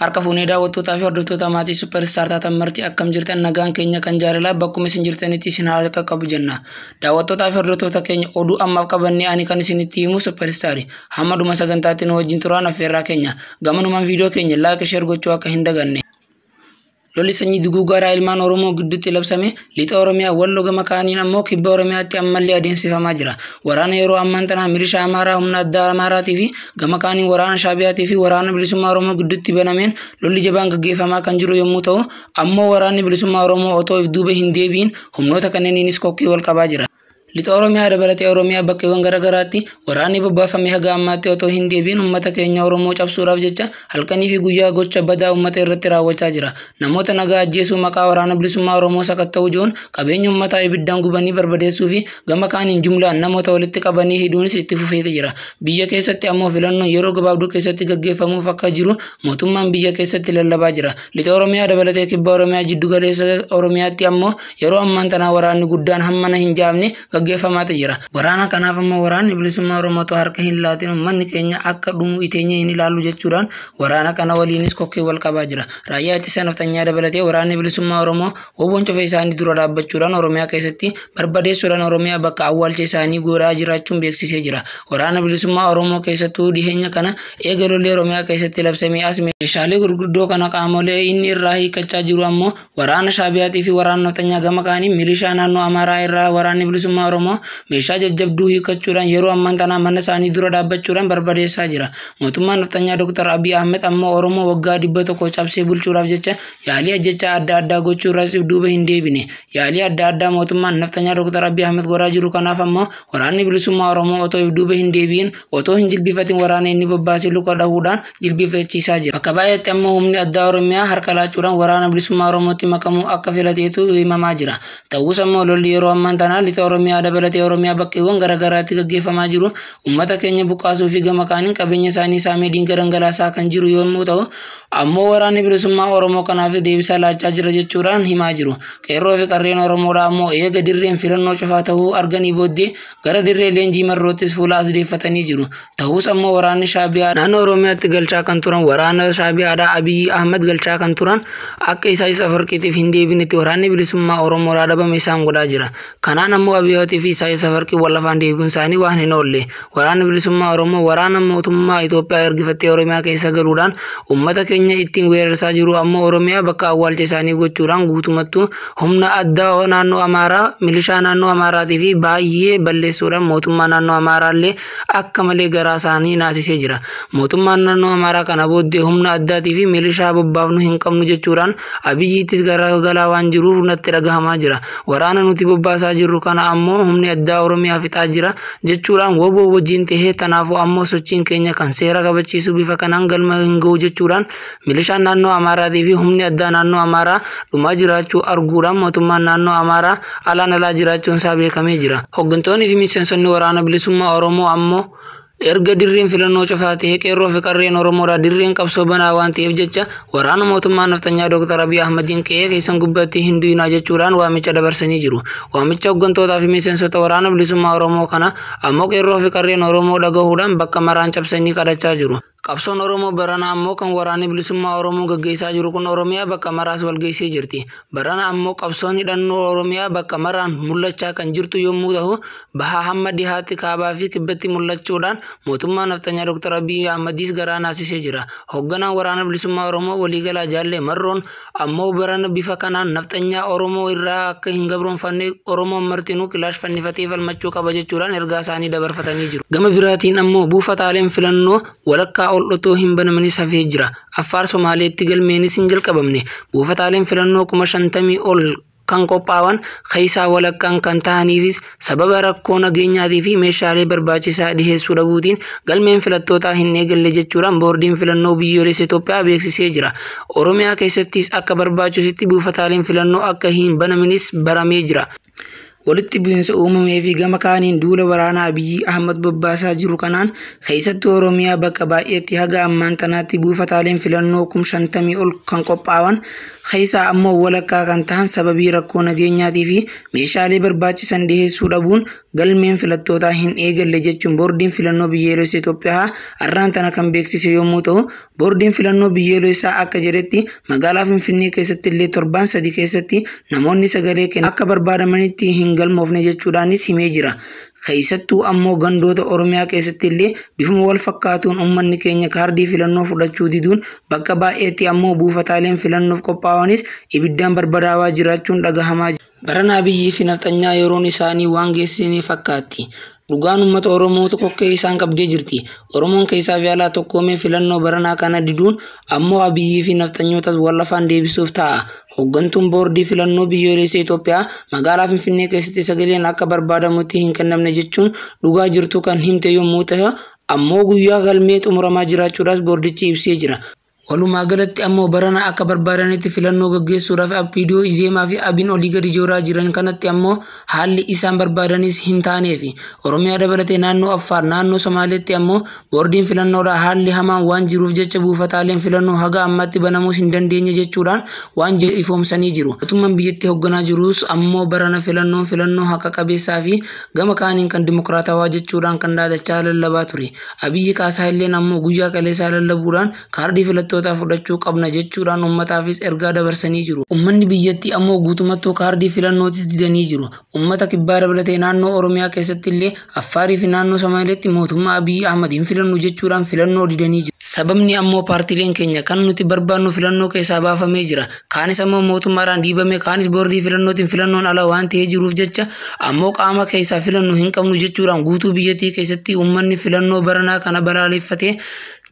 Harka fuunee daawwattootaa fi hordoftoota maatii Superstar taatan marti akkam jirtan? Nagaan keenya kan jaalalaa bakkuma isin jirtanitti isin haa qaqqabu jenna. Daawwattootaa fi hordoftoota keenya, oduu ammaaf qabannee ani kan isinitti himu Superstar. Hamma dhuma sagantaatti nu wajjin turaan affeerraa keenya. Gamanumaan viidiyoo keenya like, share gochuu akka hin daganne. Lolli sanyii duguuggaadhaa ilmaan Oromoo gidduutti labsame lixa Oromiyaa Walloo, gama kaaniin ammoo kibba Oromiyaatti ammallee adeemsifamaa jira. Waraana yeroo ammaan tanaa milishaa Amaaraa, humna addaa Amaaraatii fi gama kaaniin waraana Shaabiyaatii fi waraana bilisummaa Oromoo gidduutti banameen lolli jabaan gaggeeffamaa kan jiru yommuu ta'u, ammoo waraanni bilisummaa Oromoo otoo if duuba hin deebiin humnoota kanneeniinis kokkee wal qabaa jira. Lixa Oromiyaa dabalatee Oromiyaa bakkeewwan garaagaraatti waraanni bobbaafame haga ammaatti otoo hin deebiin uummata keenya Oromoo cabsuudhaaf jecha halkanii fi guyyaa gocha badaa uummata irratti raawwachaa jira. Namoota nagaa ajjeesuu, maqaa waraana bilisummaa Oromoo sakatta'uu jiruun qabeenya uummataa ibiddaan gubanii barbadeessuu fi gama kaaniin jumlaan namoota walitti qabanii hidhuunis itti fufeeti jira. Biyya keessatti ammoo filannoon yeroo gabaabduu keessatti gaggeeffamuuf akka jiru mootummaan biyya keessatti lallabaa jira. Lixa Oromiyaa dabalatee kibba Oromiyaa, jiddu galeessa Oromiyaatti ammoo yeroo ammaan tanaa waraanni guddaan hammana hin jaamne gaggeeffamaatu jira. Waraana kanaaf ammoo waraanni bilisummaa Oromoo harka hin laatin, uummanni keenya akka dhumu iteenyee hin ilaallu jechuudhaan waraana kana waliinis kokkee wal qabaa jira. Raayyaa ittisa naftanyaa dabalatee waraanni bilisummaa Oromoo woboon cufa isaanii dura dhaabbachuudhaan Oromiyaa keessatti barbadeessuudhaan Oromiyaa bakka awwaalcha isaanii godhaa jiraachuun beeksisee jira. Waraana bilisummaa Oromoo keessattuu dhiheenya kana eega lolli Oromiyaa keessatti labsamee as meeshaalee gurguddoo kana qaamolee inni irraa hiikkachaa jiru ammoo waraana Shaabiyaatii fi waraana naftanyaa, gama kaanii milishaa naannoo Amaaraa irraa waraanni bilisummaa Oromoo meeshaa jajjabduu hiikkachuudhaan yeroo ammaan tanaa mana isaanii dura dhaabbachuudhaan barbadeessaa jira. Mootummaan naftanyaa Dr. Abiy Ahmed ammoo Oromoo waggaa 100 cabsee bulchuudhaaf jecha yaalii ajjechaa adda addaa gochuu irraas duuba hin deebine. Yaalii adda addaa mootummaan naftanyaa Dr. Abiy Ahmed godhaa jiru kanaaf ammoo waraanni bilisummaa Oromoo otoo duuba hin deebiin, otoo hin jilbifatin waraana inni bobbaasee luka dhahuudhaan jilbifachiisaa jira. Bakka baay'eetti ammoo humni addaa Oromiyaa harka laachuudhaan waraana bilisummaa Oromootti makamuu akka filateetu himamaa jira. Ta'us ammoo lolli yeroo ammaan tanaa lixa Oromiyaa dabalatee Oromiyaa bakkeewwan garaagaraatti gaggeeffamaa jiru uummata keenya buqqaasuu fi gama kaaniin qabeenya isaanii saamee dhiiga dhangalaasaa kan jiru yommuu ta'u, ammoo waraanni bilisummaa Oromoo kanaaf deebisaa laachaa jira jechuudhaan himaa jiru. Qeerroo fi qarreen Oromoodhaa ammoo eega dirreen filannoo cufaa ta'uu arganii booddee gara dirree leenjii marroottis fuula as deeffatanii jiru. Ta'us ammoo waraanni Shaabiyaa naannoo Oromiyaatti galchaa kan turan, waraana Shaabiyaadhaa Abiyyi Ahmad galchaa kan turan, akka Isaayyaas Afarqiitiif hin deebinetti waraanni bilisummaa Oromoodhaa dhabame isaan godhaa jira. Kanaan ammoo Abiyyooti fi Isaayyaas Afarqii wal afaan deebi'uun isaanii waan hin oolle. Waraanni bilisummaa Oromoo waraana mootummaa Itoophiyaa ergifattee Oromiyaa keessa galuudhaan uummata keenya ittiin weerarsaa jiru ammoo Oromiyaa bakka awwaalcha isaanii gochuudhaan guutumattuu humna addaa naannoo Amaaraa, milishaa naannoo Amaaraatii fi baay'ee balleessuudhaan mootummaa naannoo Amaaraa illee akka malee garaa isaanii naasisee jira. Mootummaan naannoo Amaaraa kana booddee humna addaatii fi milishaa bobbaafnu hin qabnu jechuudhaan Abiyyiittis garagalaa waan jiruuf natti dhagahamaa jira. Waraana nuti bobbaasaa jirru kana ammoo humni addaa Oromiyaa fixaa jira jechuudhaan woboo wajjin tahee, tanaafuu ammoo sochiin keenya kan seera kabachiisu bifa kanaan galma hin ga'u jechuudhaan milishaan naannoo Amaaraatii fi humni addaa naannoo Amaaraa dhumaa jiraachuu arguudhaan mootummaan naannoo Amaaraa alaan alaa jiraachuun isaa beekamee jira. Hooggantoonni fi miseensonni waraana bilisummaa Oromoo ammoo erga dirreen filannoo cufaa ta'ee qeerroo fi qarreen Oromoodhaa dirreen qabsoo banaa waan ta'eef jecha waraana mootummaa naftanyaa Dr. Abiy Ahmediin qe'ee keessan gubbaatti hin du'inaa jechuudhaan waamicha dabarsanii jiru. Waamicha hooggantootaa fi miseensota waraana bilisummaa Oromoo kana ammoo qeerroo fi qarreen Oromoo dhagahuudhaan bakka maraan cabsanii kadhachaa jiru. Qabsoon Oromoo barana ammoo kan waraanni bilisummaa Oromoo gaggeessaa jiru kun Oromiyaa bakka maraas wal geessee jirti. Barana ammoo qabsoon hidhannoo Oromiyaa bakka maraan mul'achaa kan jirtu yommuu ta'u, bahaa hamma dhihaatti, kaabaa fi kibbatti mul'achuudhaan mootummaa naftanyaa Dr. Abiy Ahmediis garaa naasisee jira. Hoogganaan waraana bilisummaa Oromoo waliigalaa Jaallee Marroon ammoo barana bifa kanaan naftanyaa Oromoo irraa akka hin gabroonfanne Oromoon martinuu kilaash fannifatee falmachuu qaba jechuudhaan ergaa isaanii dabarfatanii jiru. Gama biraatiin ammoo buufataaleen filannoo walakkaa ol otoo hin banamanis hafee jira. Affaar Somaaleetti galmeenis hin jalqabamne. Buufataaleen filannoo 50,000 ol kan qophaa'an keessaa walakkaan kan ta'aniifis sababa rakkoo nageenyaatii fi meeshaalee barbaachisaa dhiheessuu dhabuutiin galmeen filattootaa hin eegalle jechuudhaan boordiin filannoo biyyoolessa Itoophiyaa beeksisee jira. Oromiyaa keessattis akka barbaachisutti buufataaleen filannoo akka hin banaminis baramee jira. Walitti bu'iinsa uumamee fi gama kaaniin duula waraanaa Abiyyi Ahmad bobbaasaa jiru kanaan keessattuu Oromiyaa bakka baay'eetti haga ammaan tanaatti buufataaleen filannoo 50,000 ol kan qophaa'an keessaa ammoo walakkaa kan tahan sababii rakkoo nageenyaatii fi meeshaalee barbaachisan dhiheessuu dhabuun galmeen filattootaa hin eegalle jechuun boordiin filannoo biyyoolessaa Itoophiyaa har'aan tana kan beeksise yommuu ta'u, boordiin filannoo biyyoolessaa akka jedhetti magaalaa Finfinnee keessatti illee torbaan 3 keessatti namoonni sagalee kennan akka barbaadamanitti hin galmoofne jechuudhaanis himee jira. Keessattuu ammoo gandoota Oromiyaa keessatti illee bifuma wal fakkaatuun uummanni keenya kaardii filannoo fudhachuu diduun bakka baay'eetti ammoo buufataaleen filannoof qophaa'anis ibiddaan barbadaawaa jiraachuun dhagahamaa jira. Barana Abiyyii fi nafxanyaa yeroon isaanii waan geessisanii fakkaatti. Dhugaan uummata Oromoo kokkee isaan qabdee jirti. Oromoon keessaa fi alaa tokkoomee filannoo baranaa kana diduun ammoo Abiyyii fi nafxanyootas wal afaan deebisuuf ta'a. Hooggantuun boordii filannoo biyyoolessaa Itoophiyaa magaalaa Finfinnee keessatti sagaleen akka barbaadamutti hin kennamne jechuun dhugaa jirtu kan himte yommuu ta'u, ammoo guyyaa galmee xumuramaa jiraachuudhaas boordichi ibsee jira. Walumaa galatti ammoo barana akka barbaadanitti filannoo gaggeessuudhaaf Abidoo, Izeemaa fi Abiin olii gadi jooraa jiran kanatti ammoo haalli isaan barbaadanis hin taaneefi. Oromiyaa dabalatee naannoo Affaar, naannoo Somaaleetti ammoo boordiin filannoodhaa haalli hamaan waan jiruuf jecha buufataaleen filannoo haga ammaatti banamuus hin dandeenye jechuudhaan waan ifoomsanii jiru. Mootummaan biyyattii hoogganaa jirus ammoo barana filannoon filannoo haqa qabeessaa fi gama kaaniin kan dimokiraatawaa jechuudhaan kan dhaadachaa lallabaa ture. Abiyyi Kaasaa illeen ammoo guyyaa kaleessaa lallabuudhaan kaardii filattoota fudhachuu qabna jechuudhaan uummataafis ergaa dabarsanii jiru. Uummanni biyyattii ammoo guutumattuu kaardii filannootis didanii jiru. Uummata kibbaa dabalatee naannoo Oromiyaa keessatti illee Affaarii fi naannoo Somaaleetti mootummaa Abiyyi Ahmad hin filannu jechuudhaan filannoo didanii jiru. Sababni ammoo paartiileen keenya kan nuti barbaannu filannoo keessaa baafamee jira. Kaanis ammoo mootummaadhaan dhiibame, kaanis boordii filannootiin filannoon ala waan ta'ee jiruuf jecha ammoo qaama keessaa filannu hin qabnu jechuudhaan guutuu biyyattii keessatti uummanni filannoo baranaa kana balaaleffatee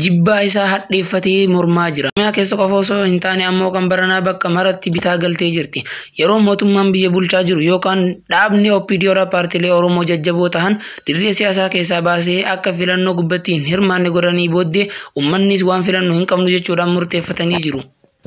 jibbaa isaa hadheeffatee mormaa jira. Oromiyaa keessa qofa osoo hin taane ammoo kan baranaa bakka maratti bitaa galtee jirti. Yeroo mootummaan biyya bulchaa jiru yookaan dhaabni OPDOdha paartiilee Oromoo jajjaboo tahan dirree siyaasaa keessaa baasee akka filannoo gubbatti hin hirmaanne godhanii booddee uummannis waan filannu hin qabnu jechuudhaan murteeffatanii jiru.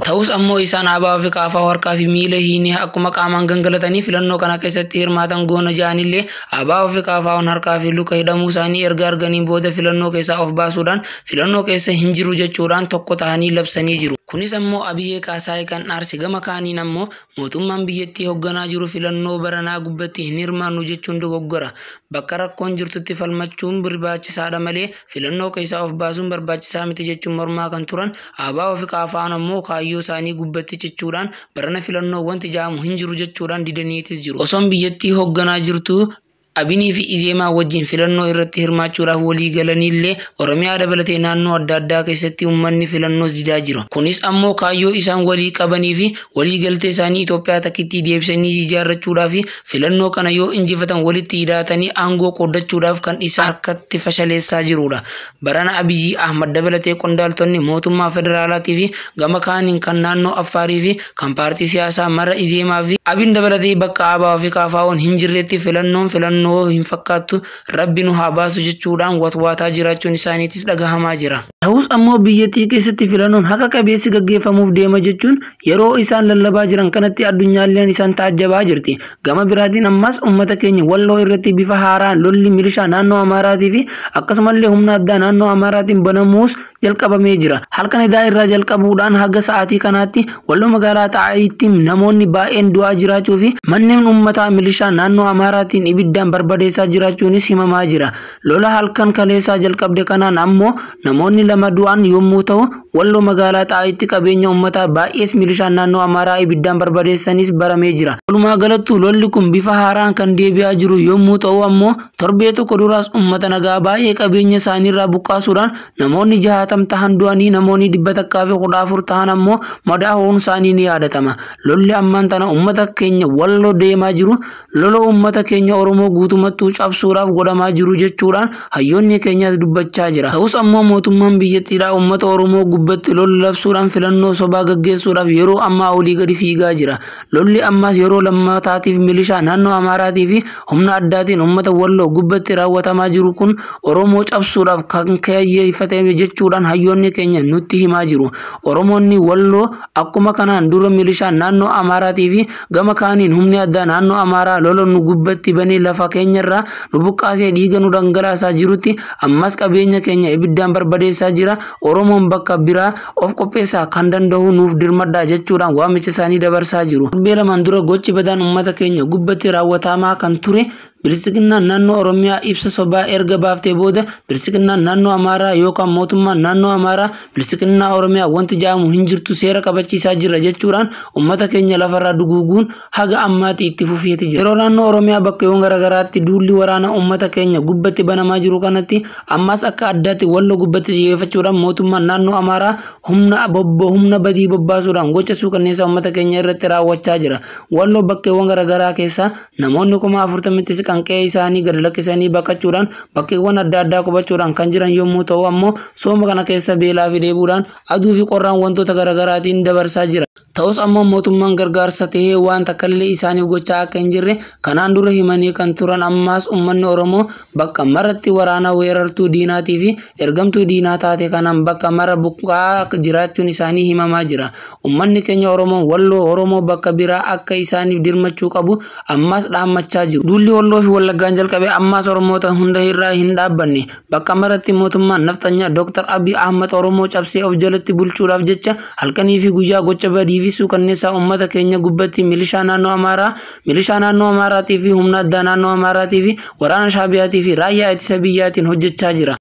Ta'us ammoo isaan ABO fi KFO harkaa fi miila hiinee akkuma qaamaan gangalatanii filannoo kana keessatti hirmaatan goona ja'anillee ABO fi KFO'n harkaa fi luka hidhamuu isaanii erga arganii booda filannoo keessaa of baasuudhaan filannoo keessa hin jiru jechuudhaan tokko ta'anii labsanii jiru. Kunis ammoo Abiyyee Kaasaayee kan aarse gama kaaniin ammoo mootummaan biyyattii hoogganaa jiru filannoo baranaa gubbatti hin hirmaannu jechuun dogoggora. Bakka rakkoon jirtutti falmachuun barbaachisaadha malee filannoo keessaa of baasuun barbaachisaa miti jechuun mormaa kan turan ABO fi KFO'n ammoo kaayyoo isaanii gubbatti cichuudhaan barana filannoo wanti ja'amu hin jiru jechuudhaan didaniitis jiru. Osoon biyyattii hoogganaa jirtu Abinii fi Izeemaa wajjin filannoo irratti hirmaachuudhaaf walii galaniillee Oromiyaa dabalatee naannoo adda addaa keessatti uummanni filannoos didaa jira. Kunis ammoo kaayyoo isaan walii qabanii fi walii galtee isaanii Itoophiyaa takkitti deebisanii ijaarrachuudhaaf filannoo kana yoo injifatan walitti hidhaatanii aangoo qooddachuudhaaf kan isaan harkatti fashaleessaa jirudha. Barana Abiyyi Ahmad dabalatee qondaaltonni mootummaa federaalaatii fi gama kaaniin kan naannoo Affaarii fi kan paartii siyaasaa mara Izeemaa fi Abin dabalatee bakka ABO fi KFO'n hin jirretti filannoon filannoo hin fakkaattu rabbi nu haa baasu jechuudhaan watwaataa jiraachuun isaaniitis dhagahamaa jira. Ta'us ammoo biyyattii keessatti filannoon haqa qabeessi gaggeeffamuuf deema jechuun yeroo isaan lallabaa jiran kanatti addunyaalleen isaan taajjabaa jirti. Gama biraatiin ammas uummata keenya walloo irratti bifa haaraan lolli milishaa naannoo Amaaraatii fi akkasumallee humna addaa naannoo Amaaraatiin banamuus jalqabamee jira. Halkan idaa irraa jalqabuudhaan haga sa'aatii kanaatti walloo magaalaa Xaa'itti namoonni baay'een du'aa jiraachuu fi manneen uummataa milishaa naannoo Amaaraatiin ibiddaan barbadeessaa jiraachuunis himamaa jira. Lola halkan kaleessaa jalqabde kanaan ammoo namoonni lama du'an yommuu ta'u walloo magaalaa Xaa'itti qabeenya uummataa baay'ees milishaan naannoo Amaaraa ibiddaan barbadeessanis baramee jira. Walumaa galattuu lolli kun bifa haaraan kan deebi'aa jiru yommuu ta'u ammoo torbee tokko duraas uummata nagaa baay'ee qabeenya isaaniirraa buqqaasuudhaan namoonni 60 tahan du'anii namoonni 114 tahan ammoo madaa'uun isaanii ni yaadatama. Lolli ammaan tana uummata keenya walloo deemaa jiru lola uummata keenya Oromoo Guutumattuu cabsuudhaaf godhamaa jiru jechuudhaan hayyoonni keenyas dubbachaa jira. Ta'us ammoo mootummaan biyyattiidhaa uummata Oromoo gubbatti lola labsuudhaan filannoo sobaa gaggeessuudhaaf yeroo ammaa olii gadi fiigaa jira. Lolli ammaas yeroo lammataatiif milishaa naannoo Amaaraatii fi humna addaatiin uummata Walloo gubbatti raawwatamaa jiru kun Oromoo cabsuudhaaf kan kayyeeffate jechuudhaan hayyoonni keenya nutti himaa jiru. Oromoonni Walloo akkuma kanaan dura milishaan naannoo Amaaraatii fi gama kaaniin humni addaa naannoo Amaaraa lola nu gubbatti banee lafa keenyarraa nu buqqaasee dhiiga nu dhangalaasaa jirutti ammas qabeenya keenya ibiddaan barbadeessaa jira. Oromoon bakka biraa of qopheessaa kan danda'u nuuf dirmadhaa jechuudhaan waamicha isaanii dabarsaa jiru. Torbee lamaan dura gochi badaan uummata keenya gubbatti raawwatamaa kan ture Bilisiqinnaan naannoo Oromiyaa ibsa sobaa erga baaftee booda bilisiqinnaan naannoo Amaaraa yookaan mootummaan naannoo Amaaraa bilisiqinnaa Oromiyaa wanti jedhamu hin jirtu seera kabachiisaa jira jechuudhaan uummata keenya lafarraa duguuguun haga ammaatti itti fufeeti jira. Yeroo naannoo Oromiyaa bakkeewwan garaagaraatti duulli waraana uummata keenya gubbatti banamaa jiru kanatti ammas akka addaatti Walloo gubbatti xiyyeeffachuudhaan mootummaan naannoo Amaaraa humna badii bobbaasuudhaan gocha suukanneessaa uummata keenya irratti raawwachaa jira. Walloo bakkeewwan garaagaraa keessaa namoonni 40,000tti siqan qe'ee isaanii gad lakkisanii baqachuudhaan bakkeewwan adda addaa qubachuudhaan kan jiran yommuu ta'u ammoo sooma kana keessa beelaa fi dheebuudhaan aduu fi qorraan wantoota garaagaraatiin dabarsaa jira. Ta'us ammoo mootummaan gargaarsa ta'ee waan takkallee isaaniif gochaa akka hin jirre kanaan dura himanii kan turan ammaas uummanni Oromoo bakka maratti waraana weerartuu diinaatii fi ergamtuu diinaa taate kanaan bakka mara buqqaa jiraachuun isaanii himamaa jira. Uummanni keenya Oromoo Walloo Oromoo bakka biraa akka isaaniif dirmachuu qabu ammas dhaammachaa jiru. Duulli Walloo fi Wallaggaan jalqabe ammaas Oromoota hunda irraa hin dhaabbanne. Bakka maratti mootummaan nafxanyaa Dr. Abiy Ahmad Oromoo cabsee of jalatti bulchuudhaaf jecha halkanii fi guyyaa gocha badii fi suukanneessaa uummata keenya gubbatti milishaa naannoo Amaaraa, milishaa naannoo Amaaraatii fi humna addaa naannoo Amaaraatii fi waraana Shaabiyaatii fi raayyaa ittisa biyyaatiin hojjechaa jira.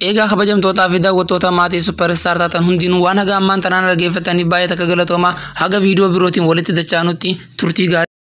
Egaa kabajamtootaa fi daawwattoota maatii Superstar taatan hundinuu waan haga ammaan tanaan dhaggeeffataniif baay'ee takka galatoomaa. Haga viidiyoo birootiin walitti dachaanutti turtii gaarii.